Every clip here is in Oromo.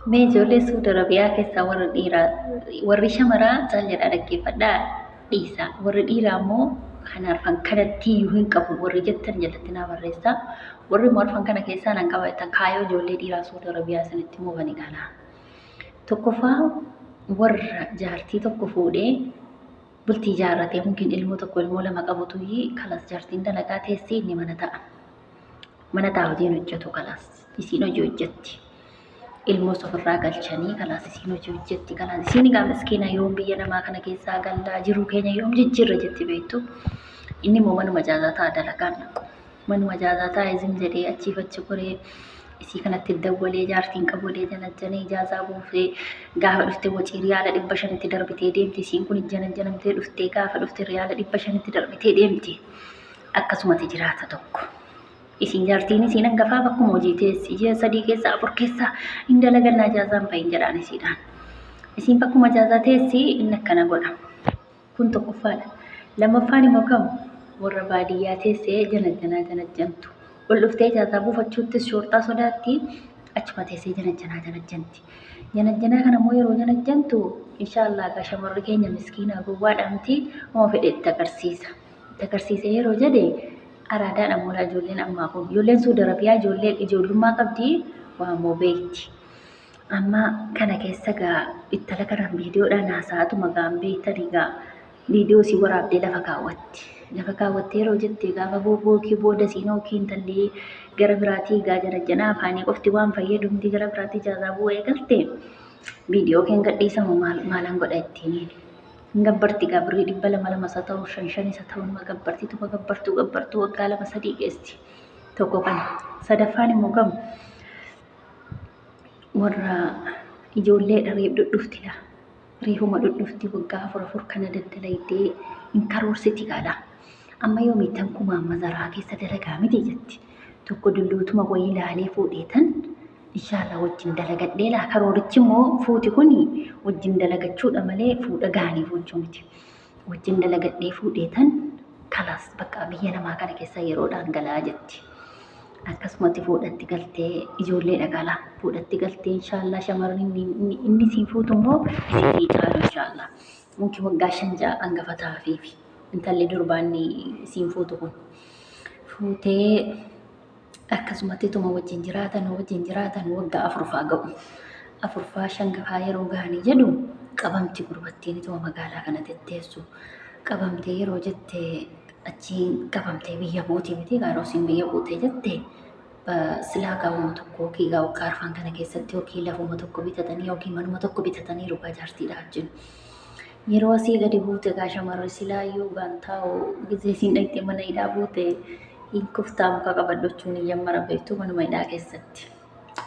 Mee ijoollee Suudi Arabiyaa keessaa warri dhiiraa, warri shamaraa caal jedhaa dhaggeeffadhaa dhiisaa. Warri dhiiraa immoo kan arfan kanatti iyyuu hin qabu warri jettan jalatti naa barreessaa. Warri immoo arfan kana keessaa nan qaba jettan kaayoo ijoollee dhiiraa Suudi Arabiyaa isinitti himuuf ani gala. Tokkoffaa warra jaartii tokko fuudhee bultii ijaarratee mungin ilmoo tokko ilmoo lama qabutu kalas jaartiin dalagaa teessee inni mana ta'a. Mana ta'a hojiin hojjetu kalas isiin hojii hojjetti. Ilmoos ofirraa galchanii kalaas isiin hojii hojjetti kalaas isiin egaa miskiina yoom biyya namaa kana keessaa gallaa jiruu keenya yoom jijjiirra jetti beektu. Inni immoo manuma jaazaa ta'a dalagaan dhaqu. Manuma jaazaa taa'ee zim jedhee achiif achi goree isii kanatti dawwalee jaartiin qabulee janajjanee ijaazaa buufee gaafa dhufte wacii riyaala 500tti darbitee deemti. Isiin kun janajjanamtee dhuftee gaafa dhufte riyaala 500tti darbitee deemti. Akkasumatti jiraata tokko. Isiin jaartiin isiin hangafaa bakkuma hojii teessi. Ji'a 3 keessa 4 keessa hin dalagannaa ijaazaan bahin jedhaan isiidhaan. Isiin bakkuma ijaazaa teessi inni akkana godha. Kun tokkoffaadha. Lammaffaan immoo kam? Warra baadiyyaa teessee janajjanaa janajjantu. Ol dhuftee ijaazaa buufachuuttis shoorxaa sodaatti achuma teessee janajjanaa janajjanti. Janajjanaa kana immoo yeroo janajjantu inshaallah egaa shamarri keenya miskiinaa gowwaadha miti homa fedhe itti agarsiisa. Itti agarsiisee yeroo jedhe araadaadha moolaa ijoolleen ammaa kun. Ijoolleen Suudi Arabiyaa ijoollee ijoollummaa qabdi waa immoo beekti. Amma kana keessa gaa ittala kanaan viidiyoodhaan haasa'atuma gaan beektanii gaa viidiyoo isii waraabdee lafa kaawwatti. Lafa kaawwattee yeroo jette gaafa bookii booda isiin hookii intalli gara biraatii gaa janajjanaa afaanii qofti waan fayyadu miti gara biraatii jaazaa bu'uu eegalte viidiyoo keen gadhiisamu maal maalan godha ittiin. Hin gabbarti gaa birrii 200 lamas haa ta'u shan shanis haa ta'u numa gabbarti tuma gabbartuu gabbartuu waggaa 2 3 geessi. Tokko kana. Sadaffaan immoo kam? Warra ijoolleedha reef dhudhufti laa. Reefuma dhudhufti waggaa afur afur kana daddalaydee hin karoorsiti gaadha. Amma yoomiittan kumaan mazaraa keessa dalagaa miti jetti. Tokko dulluutuma wayii laalee fuudheetan inshaallah wajjin dalagadhee laa karoorichi immoo fuuti kuni wajjin dalagachuudha malee fuudha gahanii fuuchuu miti. Wajjin dalagadhee fuudheetan kalaas bakka biyya namaa kana keessa yeroodhaan galaa jetti. Akkasumatti fuudhatti galtee ijoollee dhaqala. Fuudhatti galtee inshaallah shamarri inni inni siin fuutu immoo isiitii caalu inshaallah. Mumkin waggaa 5 6 hangafa ta'afiifi. Intalli durbaa inni isiin fuutu kun. Fuutee akkasumatti tuma wajjin jiraatan wajjin jiraatan waggaa afurfaa ga'u. Afurfaa shangafaa yeroo ga'anii jedhu qabamti gurbattiin ituma magaalaa kana tetteessu. Qabamtee yeroo jette achiin qabamtee biyya buuti miti yeroo isiin biyya buutee jette silaa gaa'uma tokko yookiin gaa waggaa arfan kana keessatti yookiin lafuma tokko bitatanii yookiin manuma tokko bitatanii rugaa jaartiidha wajjin. Yeroo asii gadi buute gaa shamarri silaa iyyuu gaan taa'u gizee isiin dhaqxee mana hidhaa buute hin kuftaa muka qabadhu jechuun hin jammara beektu manuma hidhaa keessatti.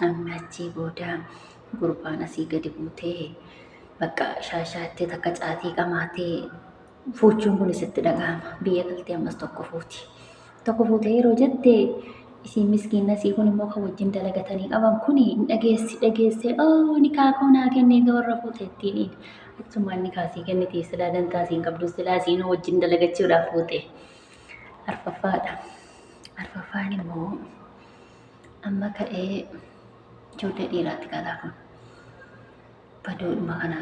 Amma achii booda gurbaan asii gadi buutee bakka shaashaattee takka caatii qamaatee fuuchuun kun isitti dhaga'ama. Biyya galtee ammas tokko fuuti. Tokko fuutee yeroo jette isiin miskiinna isii kun immoo kan wajjin dalagatanii qaban kun hin dhageessi dhageessee oo nikaa koo naa kennee egaa warra fuute ittiin achumaan nikaa sii kenniti silaa dantaa siin qabdu silaa isiin wajjin dalagachuudhaaf fuute. Arfaffaadha. Arfaffaan immoo amma ka'ee ijoollee dhiiraatti galaa kun. Badoodhuma kana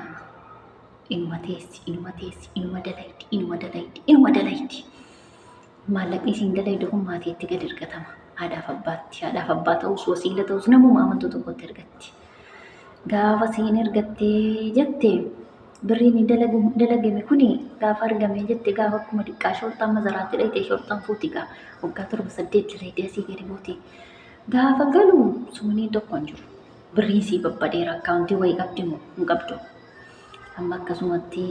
inuma teessi, inuma teessi, inuma dalaydi, inuma dalaydi, inuma dalaydi. Maallaqni isiin dalaydu kun maatiitti gad ergatama. Haadhaaf abbaatti, haadhaaf abbaa ta'us, wasiila ta'us namuma amantu tokkotti ergatti. Gaafa isiin ergattee jette birriin dalagame kuni gaafa argame jette gaafa akkuma diqqaa shorxaan mazaraatti dhayxee shorxaan fuuti gaa waggaa 7 8 dalaydee asii gadi buuti. Gaafa galu sumniin tokko hin jiru. Birriin sii babbadeera akkaawuntii wayii qabdi moo hin qabdu. Amma akkasumatti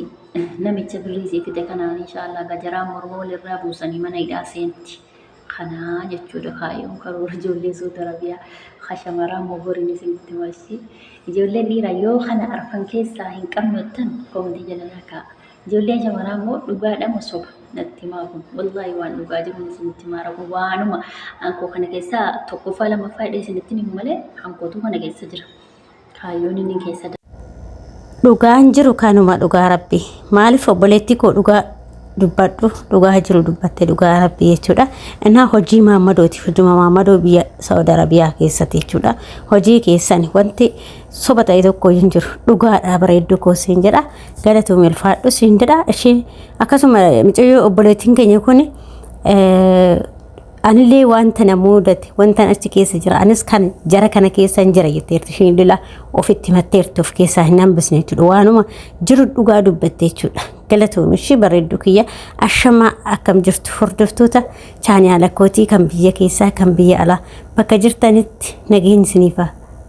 namicha birrii sii fixe kanaan inshaallah gajaraan morma walirraa buusanii mana hidhaa seenti. Kanaa jechuudha kaayyoon karoora ijoollee Suudi Arabiyaa ka shamaraa moo boriin isinitti himashi. Ijoolleen dhiiraa yoo kana arfan keessaa hin qabnu jettan koomentii jala naa kaa'a. Ijoolleen shamaraa immoo dhugaadha moo soba natti himaa kun wallaahi waan dhugaa jiruun isinitti himaara kun waanuma hankoo kana keessaa tokkoffaa lammaffaa hidhee isinitti himu malee hankootuu kana keessa jira. Kaayyoon inni keessa Dhugaan jiru kanuma dhugaa rabbi. Maaliif obboleettii koo dhugaa Dubbadhu, dhugaa jiru dubbatte, dhugaa rabbii jechuudha. Innaa hojii maammadooti, hojii maammadoo biyya Saudi Arabiyaa keessatti jechuudha. Hojii keessan wanti soba ta'e tokko hin jiru, dhugaadha. Bareedduu koo siin jedha, galatoomii, ulfaadhu siin jedha. Ishee akkasuma mucayyoo obboleettiin keenya kun, anillee wanta na mudate, wanta achi keessa jira, anis kan jara kana keessa hin jira jetteerti. Isheen lila ofitti himatteerti, of keessaa hin hambisne jechuudha. Waanuma jiru dhugaa dubbatte jechuudha. Galatoomi ishee, bareedduu kiyya. Ashamaa, akkam jirtu hordoftoota chaanaala kootii kan biyya keessaa, kan biyya alaa? Bakka jirtanitti nageenyi isiniif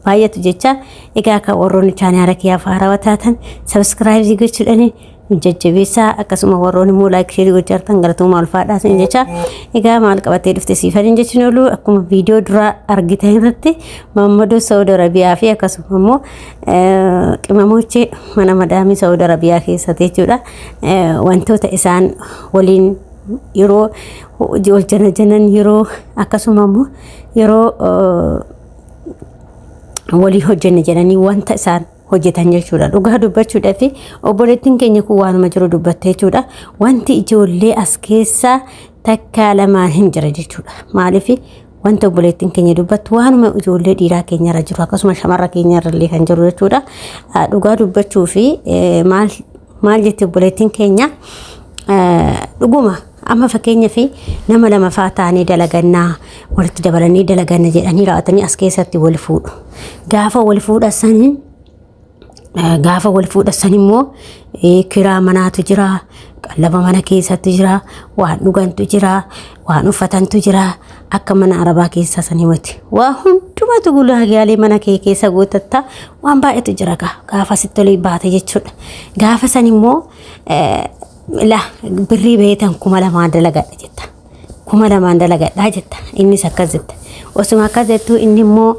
baay'atu jecha. Egaa kan warroonni chaanaala kiyyaaf haarawaa taatan subscribe gochuudhaan nu jajjabeessaa. Akkasuma warroonni immoo like, share gochaa jirtan, galatooma, ulfaadhaa isin jecha. Egaa maal qabatee dhufte siifaniin jechuun oolu, akkuma viidiyoo duraa argitan irratti Maammadoo Saudi Arabiyaa fi akkasuma immoo qimamochee mana madaamii Saudi Arabiyaa keessatti jechuudha, wantoota isaan waliin yeroo wal janajanan, yeroo akkasuma immoo yeroo walii hojjenne jedhanii wanta isaan hojjetan jechuudha. Dhugaa dubbachuudhaaf obboleettiin keenya kun waanuma jiru dubbatte jechuudha. Wanti ijoollee as keessaa takkaa lamaan hin jira jechuudha. Maaliif, wanta obboleettiin keenya dubbattu waanuma ijoollee dhiiraa keenyarra jiru, akkasuma shamarra keenyarra illee kan jiru jechuudha. Dhugaa dubbachuu fi maal maal jetti obboleettiin keenya? Dhuguma amma fakkeenyaaf nama lama faa ta'anii dalagannaa, walitti dabalanii dalaganna jedhanii raawwatanii as keessatti wal fuudhu. Gaafa wal fuudhassan immoo kiraa manaatu jira, qallaba mana keessattu jira, waan dhugantu jira, waan uffatantu jira. Akka mana arabaa keessaa sanii miti. Waa hundumatu gulaagaalee mana kee keessa guutatta, waan baay'eetu jira gaafa sitti olii baate jechuudha. Gaafa san immoo la birrii beetan 2000 dalagadha jetta. 2000 dalagadhaa jetta. Innis akkas jetta. Osuma akkas jettuu inni immoo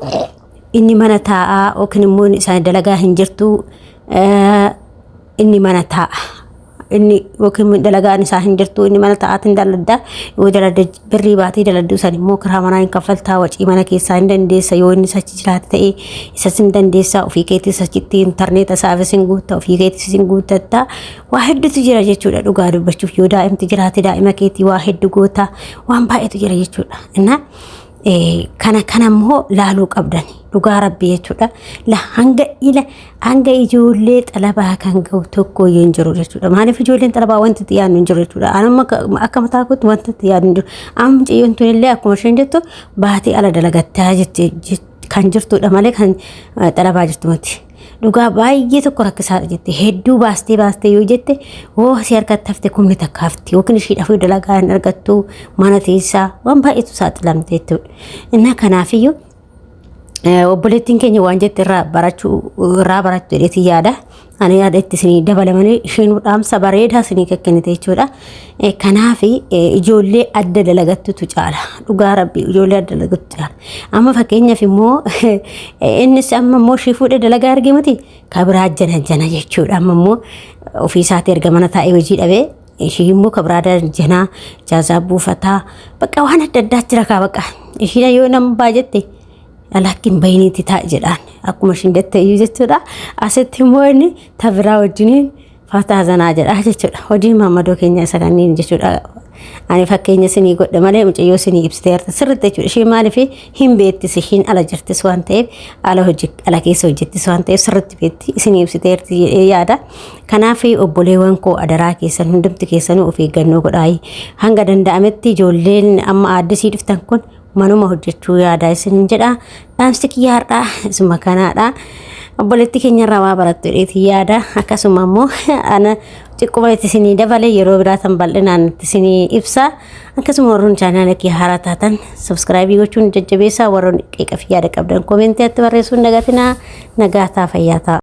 inni mana taa'aa yookiin immoo isaan dalagaa hin jirtu, inni mana taa'a. Inni yookiin dalagaan isaa hin jirtu, inni mana taa'aatiin daladda. Yoo daladda, birrii baatee daladduu san immoo karaa manaa hin kaffaltaa, wacii mana keessaa hin dandeessa. Yoo inni achi jiraate ta'e isas hin dandeessa, ofii keetis achitti intarneeta isaafis hin guutta, ofii keetis hin guuttatta. Waa hedduutu jira jechuudha. Dhugaa dubbachuuf yoo daa'imti jiraate, daa'ima keetii waa hedduu goota, waan baay'eetu jira jechuudha. Innaa kana kana immoo laaluu qabdan, dhugaa rabbii jechuudha. La hanga ila hanga ijoollee xalabaa kan ga'u tokko iyyuu hin jiru jechuudha. Maaliif, ijoolleen xalabaa wanti itti yaadnu hin jiru jechuudha. Anamma akka mataa kootti wanti itti yaadnu hin jiru. Amma mucayyoon tun illee akkuma isheen jettu baatee ala dalagattaa jetti kan jirtudha malee kan xalabaa jirtu miti. Dhugaa baay'ee tokko rakkisaadha jette. Hedduu baastee baastee yoo jette, hoo si harkatti hafte 10,000 hafti, yookiin ishiidhaaf dalagaa hin argattu, mana teessaa, waan baay'eetu saaxilamte jechuudha. Innaa kanaafiyyuu obboleettiin keenya waan jette irraa barachuu jedheetii yaada. Ani yaada itti isinii dabalamanii isheen dhaamsa bareedaa isinii kennite jechuudha. Kanaaf ijoollee adda dalagattutu caala. Dhugaa rabbii ijoollee adda dalagattu caala. Amma fakkeenyaaf immoo innis amma immoo ishee fuudhee dalagaa argee miti kabiraa jana jana jechuudha. Amma immoo ofii isaatii erga mana taa'ee hojii dhabee, ishii immoo kabiraa janaa jaazaa buufataa, bakka waan adda addaa jira kaa. Bakka ishiin yoo nama baajette, lakkin bayiniitti taa'e jedhaan, akkuma ishiin jette iyyuu jechuudha. Asitti immoo inni tabiraa wajjiniin fataa zanaa jedha jechuudha. Hojiin maammadoo keenya isa kanneen jechuudha. Ani fakkeenya isinii godhe malee mucayyoo isinii ibsiteerta sirriitti jechuudha. Isheen maaliif hin beettis, ishiin ala jirtis waan ta'eef, ala hojii ala keessa hojjettis waan ta'eef, sirriitti beetti, isinii ibsiteerti jedhee yaada. Kanaaf obboleewwan koo, adaraa keessan, hundumti keessanuu of eeggannoo godhaayi. Hanga danda'ametti ijoolleen amma aaddisii dhuftan kun manuma hojjechuu yaada isin jedha. Dhaamsi kiyya har'aa isuma kanaadha. Obboleetti keenyarraa waa barattu jedheeti yaada. Akkasuma immoo ana xiqquma itti isinii dabale, yeroo biraatan bal'inaan itti isinii ibsa. Akkasuma warroon chaanaala kiyya haaraa taatan subscribe gochuun jajjabeessaa. Warroon qeeqa fi yaada qabdan comment atti barreessuun dagatinaa. Nagaa ta'a, fayyaa ta'a.